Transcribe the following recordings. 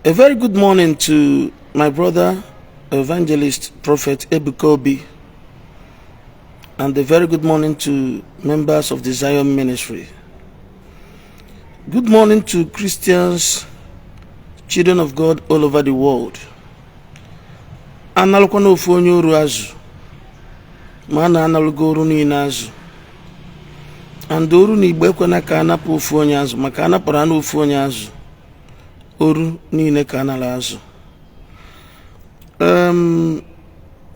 A very good morning to my brother, evangelist, Prophet Ebuka Obi, and a very good morning to members of the Zion Ministry. Good morning to Christians, children of God all over the world. Analụkwana ofu onye oru azụ ma a na-analụgo oru niile azụ and oru na Igbo ekwena ka anapụ ofu onye azụ maka anapụrụ anụ ofu onye azụ oru niile ka anara azụ.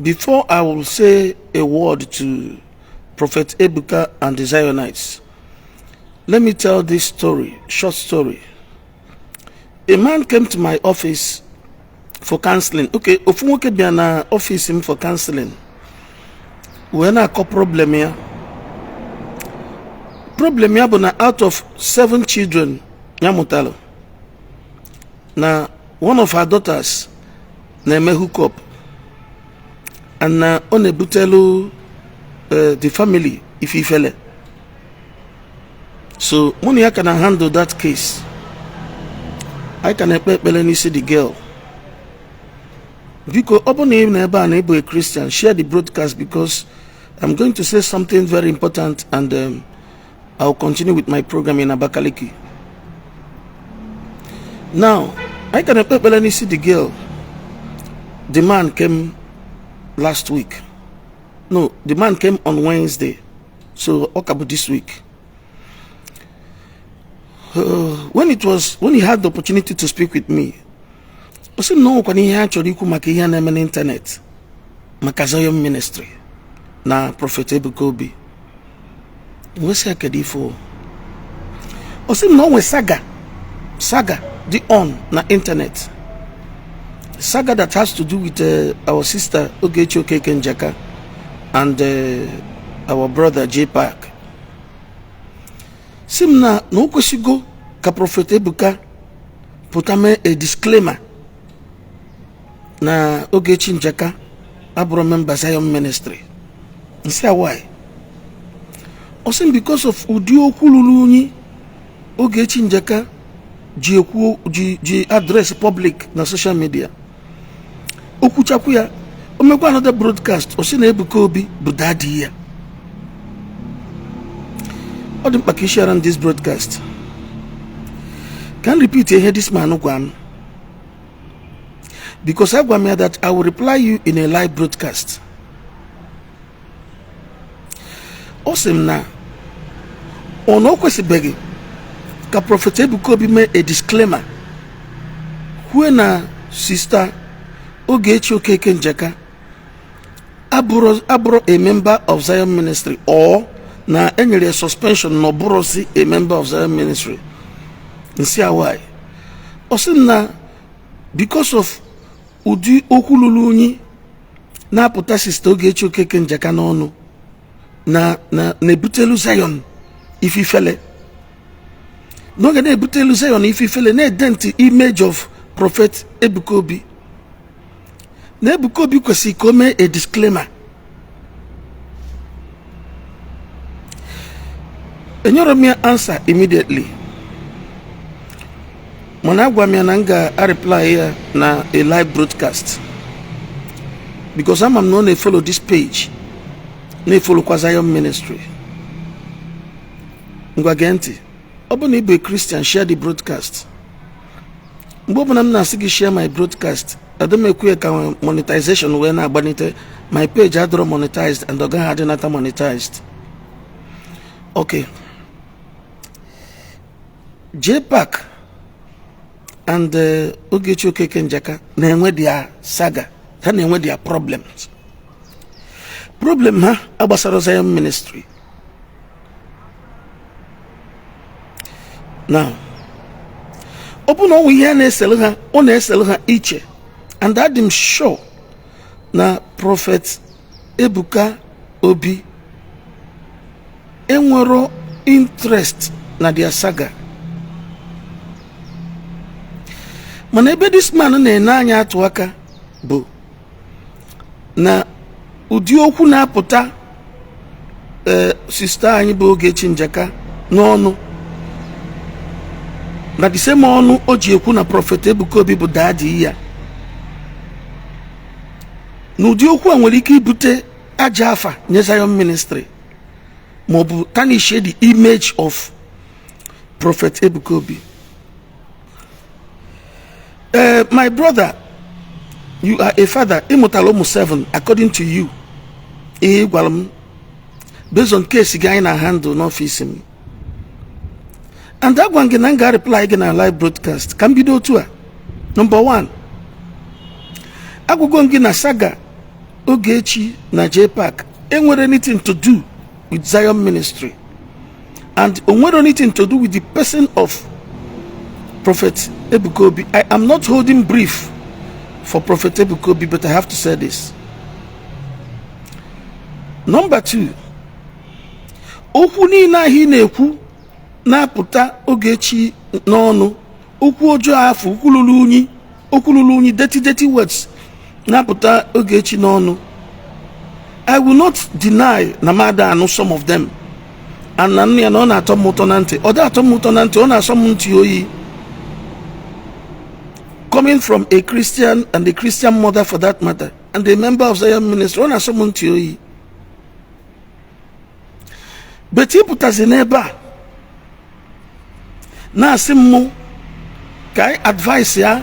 Before I will say a word to Prophet Ebuka and the Zionites, let me tell this story, short story. A man came to my office for counseling. Okay, ofu nwoke bịa na office m for counseling wee na-akọ problem ya. Problem ya bụ na out of seven children ya mụtara, na one of her daughters na-eme hookup and na ọ na-ebutelu the family ife ifele. So mụ na ya ka na handle that case. Anyị ka na-ekpe ekpere n'isi the girl. Biko, ọ bụ na ị nọ ebe a na ịbụ a Christian, share the broadcast because I'm going to say something very important and I'll continue with my program in Abakaliki. Now, anyị ka na-ekpe ekpere n'isi the girl. The man came last week. No, the man came on Wednesday. So, ọ ka bụ this week. When he had the opportunity to speak with me, ọ sị m na ọ nwekwana ihe a chọrọ ikwu maka ihe a na-eme n'ịntanetị maka Zion Ministry na Prophet Ebuka Obi. Wee sị ya, kedu ife o? Ọ sị m na ọ nwe saga dị on na ịntanetị, saga that has to do with our sister Ogechi Okeke Njaka and our brother J Park. Sị m na o kwesịgo ka Prophet Ebuka pụta mee a disclaimer na Ogechi Njaka abụrụ member Zion Ministry. M sị ya, why? Ọ sị m because of ụdị okwu lụrụ unyi Ogechi Njaka ji ekwu, ji address public na social media. O kwuchakwu ya, o mekwa another broadcast, ọ sị na Ebuka Obi bụ daddy ya. Ọ dị mkpa ka ị share this broadcast. Ka m repeat ihe this man gwa m, because agwa m ya that I will reply you in a live broadcast. Ọ sị m na ọ na o kwesịbeghị ka Prophet Ebuka Obi mee a disclaimer kwue na Sister Ogechi Okeke Njaka abụrụ a member of Zion Ministry or na enyere ya suspension na ọ bụrụzi a member of Zion Ministry. M sị ya, why? Ọ sị m na because of ụdị okwu lụrụ unyi na-apụta Sister Ogechi Okeke Njaka n'ọnụ na na-ebutelu Zion ififele, n'oge na-ebutelu Zion ififele, na-edent image of Prophet Ebuka Obi, na Ebuka Obi kwesịrị ka o mee a disclaimer. Enyere m ya answer immediately, mana agwa m ya na m ga-areply ya na a live broadcast because ama m na ọ na-efollow this page, na-efollowkwa Zion Ministry. Ngwa, gee ntị. Ọ bụ na ị bụ a Christian, share the broadcast. Mgbe ọbụla m na-asị gị share my broadcast, adị m ekwu ya ka monetization wee na-agbanite. My page adịrọ monetized and ọ gaghị adịnata monetized. Okay, JPAC and Ogechi Okeke Njaka na-enwe their saga, ha na-enwe their problems. Problem ha agbasara Zion Ministry. Now, ọ bụ na ọ nwe ihe a na-eselu ha, ọ na-eselu ha iche, and adị m sure na Prophet Ebuka Obi enwero interest na their saga. Mana ebe this man na-ene anya atụ aka bụ na ụdị okwu na-apụta ee sister anyị bụ Ogechi Njaka n'ọnụ. Na the same ọnụ o ji ekwu na Prophet Ebuka Obi bụ daddy ya, n'ụdị okwu a nwere ike ibute aja afa nye Zion Ministry maọbụ tarnish the image of Prophet Ebuka Obi. My brother, you are a father. Ịmụtara ụmụ 7 according to you, ihe ị gwara m based on case gị anyị na handle n'ọfịs m. And agwa m gị na m ga-reply gị na live broadcast. Ka m bido otu a. Number one, agwụgo m gị na saga Ogechi na JPAC enwere anything to do with Zion Ministry and onwere anything to do with the person of Prophet Ebuka Obi. I am not holding brief for Prophet Ebuka Obi, but I have to say this. Number two, okwu niile ahụ ị na-ekwu na-apụta Ogechi n'ọnụ, okwu ọjọọ afọ, okwu lụrụ unyi, okwu lụrụ unyi, dirty, dirty words na-apụta Ogechi n'ọnụ, I will not deny na m ada anụ some of them and na nne ya na ọ na-atọ m ụtọ na ntị. Ọ dị atọ m ụtọ na ntị, ọ na-asọ m ntị oyi, coming from a Christian and a Christian mother for that matter and a member of Zion Ministry. Ọ na-asọ m ntị oyi, but ịpụtazi n'ebe a na-asị m mụ ka anyị advice ya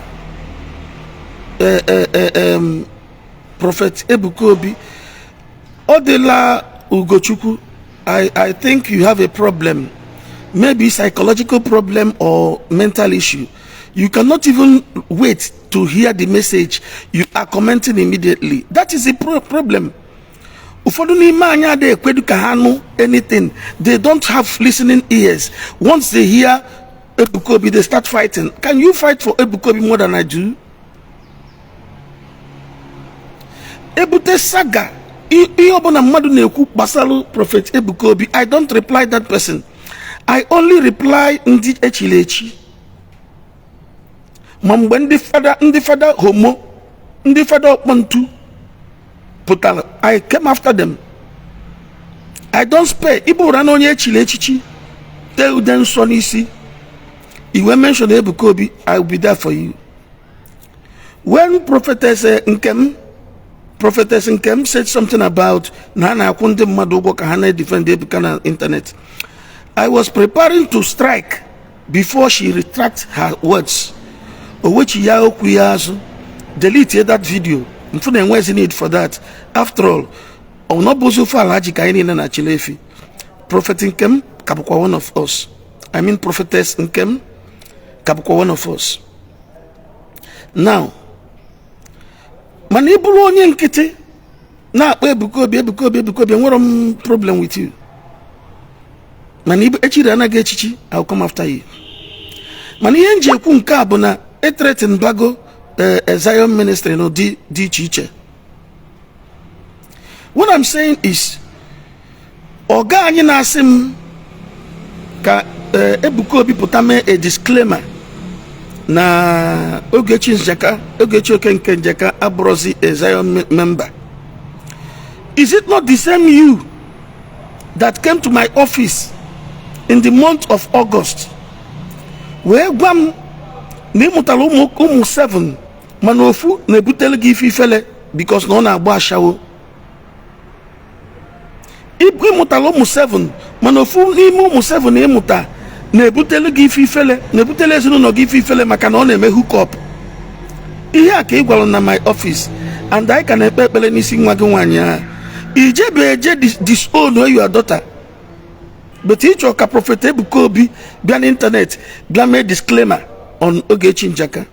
Prophet Ebuka Obi. Ọ dịla Ugochukwu, I think you have a problem, maybe psychological problem or mental issue. You cannot even wait to hear the message, you are commenting immediately. That is a problem. Ụfọdụ n'ime anyị adịghị ekwedu ka ha nụ anything. They don't have listening ears. Once they hear Ebuka Obi, they start fighting. Can you fight for Ebuka Obi more than I do? Ebute saga, ihe ọbụla mmadụ na-ekwu gbasara Prophet Ebuka Obi, I don't reply that person. I only reply ndị echiri echi. Ma mgbe ndị fada homo, ndị fada ọkpọntu pụtara, I came after them. I don't spare. Ịbụ ụra na onye echiri echichi, tee ude nsọ n'isi, iwe mention Ebuka Obi, I will be there for you. When Prophetess Nkem, Prophetess Nkem said something about na ha na-akwụ ndị mmadụ ụgwọ ka ha na-edefend Ebuka na internet, I was preparing to strike before she retract her words. O wechi ya okwu ya azụ, delete that video. Mfu na enwezi need for that. After all, ọ na bụzi ofe ala ji ka anyị niile na-achịla efi. Prophet Nkem ka bụkwa one of us. I mean, Prophetess Nkem ka bụkwa one of us now. Mana ị bụrụ onye nkịtị na-akpọ Ebuka Obi, Ebuka Obi, Ebuka Obi, enwere m problem with you. Mana echiri anaghị echichi, I will come after you. Mana ihe m ji ekwu nke a bụ na ethreaten bago Zion Ministry n'ụdị dị iche iche. What I'm saying is, ọga anyị na-asị m ka Ebuka Obi pụta mee a disclaimer na Ogechi Njaka, Ogechi Okeke Njaka abụrụzi a Zion member. Is it not the same you that came to my office in the month of August wee gwa m na ị mụtara ụmụ 7, mana ofu na-ebutere gị ife ifele because na ọ na-agba ashawo? Ịmụtara ụmụ 7, mana ofu n'ime ụmụ 7 ịmụta na-ebutelu gị ife ifele, na-ebutelu ezinụlọ gị ife ifele maka na ọ na-eme hookup? Ihe a ka ị gwara na my office, and anyị ka na-ekpe ekpere n'isi nwa gị nwaanyị ahụ. Ijebe eje disown your daughter, but ị chọrọ ka Prophet Ebuka Obi bịa n'internet bịa mee disclaimer on Ogechi Njaka.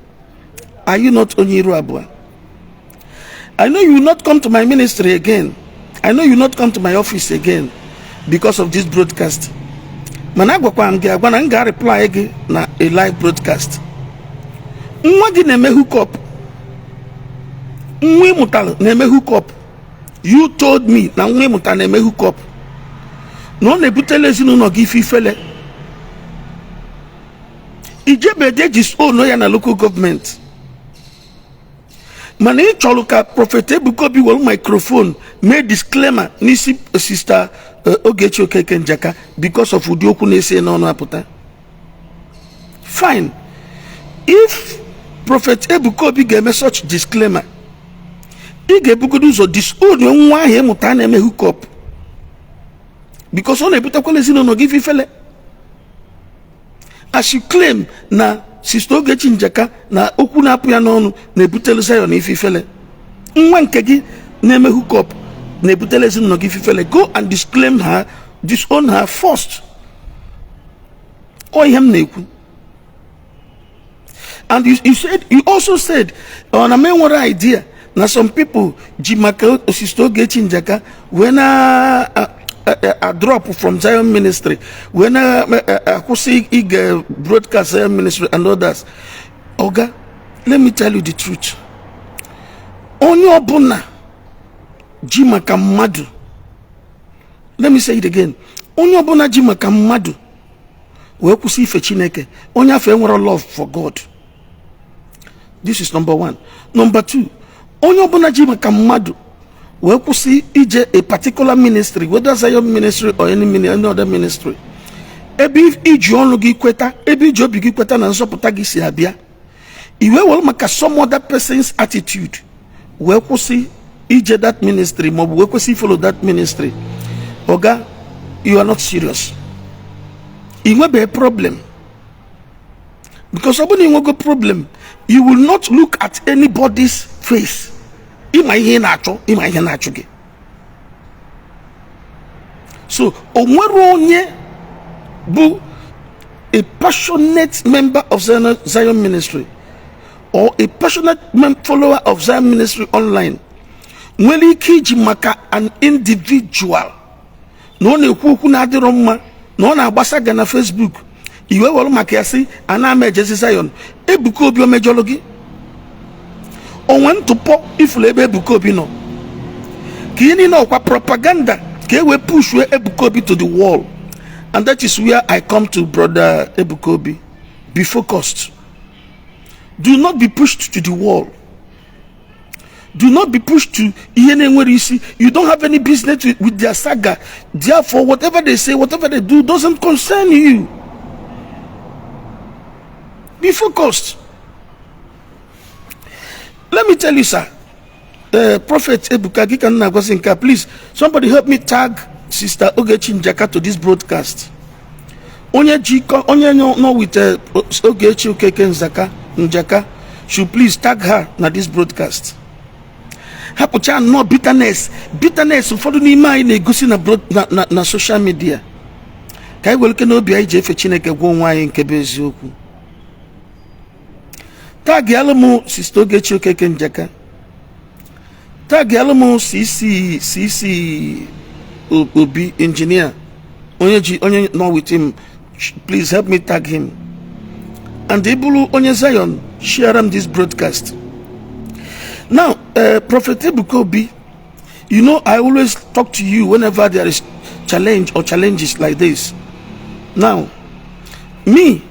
Are you not onye iru abụọ? I know you will not come to my ministry again. I know you will not come to my office again because of this broadcast. Mana agwakwara m gị agwa na m ga-reply gị na a live broadcast. Nwa gị na-eme hookup, nwa ịmụtara na-eme hookup. You told me na nwa ịmụtara na-eme hookup, na ọ na-ebutela ezinụlọ gị ife ifele. Ijebede disown ya na local government, mana ị chọrọ ka Prophet Ebuka Obi were microphone mee disclaimer n'isi Sister Ogechi Okeke Njaka because of ụdị okwu na-esi n'ọnụ apụta. Fine. If Prophet Ebuka Obi ga-eme such disclaimer, ị ga-ebugodo ụzọ disown nwa ahụ ịmụta na-eme hookup, because ọ na-ebutekwala ezinụlọ gị ifele. As you claim na Sister Ogechi Njaka na okwu na-apụ ya n'ọnụ na-ebutelu Zion ife ifele, nwa nke gị na-eme hookup na-ebutele ezinụlọ gị ififele. Go and disclaim her, disown her first. Ọ ihe m na-ekwu. And you also said, ọ na m enwere idea na some people ji maka Sister Ogechi Njaka wee na a drop from Zion Ministry, wee na akwụsị ige broadcast Zion Ministry and others. Oga, let me tell you the truth. Onye ọbụla ji maka mmadụ, let me say it again, onye ọbụla ji maka mmadụ wee kwụsị ife Chineke, onye afọ enwere love for God. This is number one. Number two, onye ọbụla ji maka mmadụ wee kwụsị ije a particular ministry, whether Zion Ministry or any other ministry, ebe iji ọnụ gị kweta, ebe iji obi gị kweta na nzọpụta gị si abịa, i wee were maka some other person's attitude wee kwụsị ije that ministry maọbụ wee kwụsị follow that ministry, oga, you are not serious. Ị nwebeghị problem, because ọ bụrụ na ị nwego problem, you will not look at anybody's face. Ịma ihe ị na-achọ, ịma ihe na-achụ gị. So o nwere onye bụ a passionate member of Zion Ministry or a passionate follower of Zion Ministry online nwere ike iji maka an individual na ọ na-ekwu okwu na-adịrọ mma, na ọ na-agbasa ga na Facebook, iwe were maka ya sị ana m ejezi Zion. Ebuka Obi o mejọrọ gị? Onwe ntụpọ ifuru ebe Ebuka Obi nọ? Ka ihe niile ọkwa propaganda ka e wee pushue Ebuka Obi to the wall. And that is where I come to Brother Ebuka Obi. Be focused. Do not be pushed to the wall. Do not be pushed to ihe na-enwere isi. You don't have any business with their saga. Therefore, whatever they say, whatever they do doesn't concern you. Be focused. Let me tell you, sir, Prophet Ebuka, gị ka m na-agwazi nke a. Please, somebody help me tag Sister Ogechi Njaka to this broadcast. Onye ji onye nọ with Ogechi Okeke Nzaka Njaka should please tag her na this broadcast. Hapụcha nnọọ bitterness, bitterness ụfọdụ n'ime anyị na-egosi na social media, ka anyị were ike n'obi anyị ji efe Chineke gwa onwe anyị nke bụ eziokwu. Tag yalụ m Sister Ogechi Okeke Njaka, tag yalụ m CC CC Obi engineer, onye ji onye nọ with him, please help me tag him. And ị bụrụ onye Zion, share am this broadcast. Now, Prophet Ebuka Obi, you know I always talk to you whenever there is challenge or challenges like this. Now, me,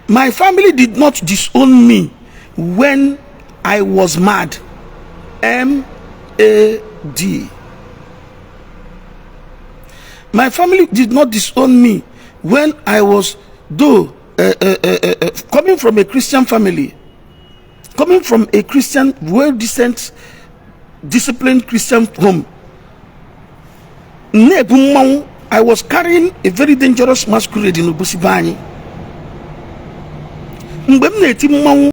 my family did not disown me when I was mad. M A D. My family did not disown me when I was, though, coming from a Christian family, coming from a Christian, well decent, disciplined Christian home. Na-ebu mmanwụ, I was carrying a very dangerous masquerade in Obosi be anyị. Mgbe m na-eti mmanwụ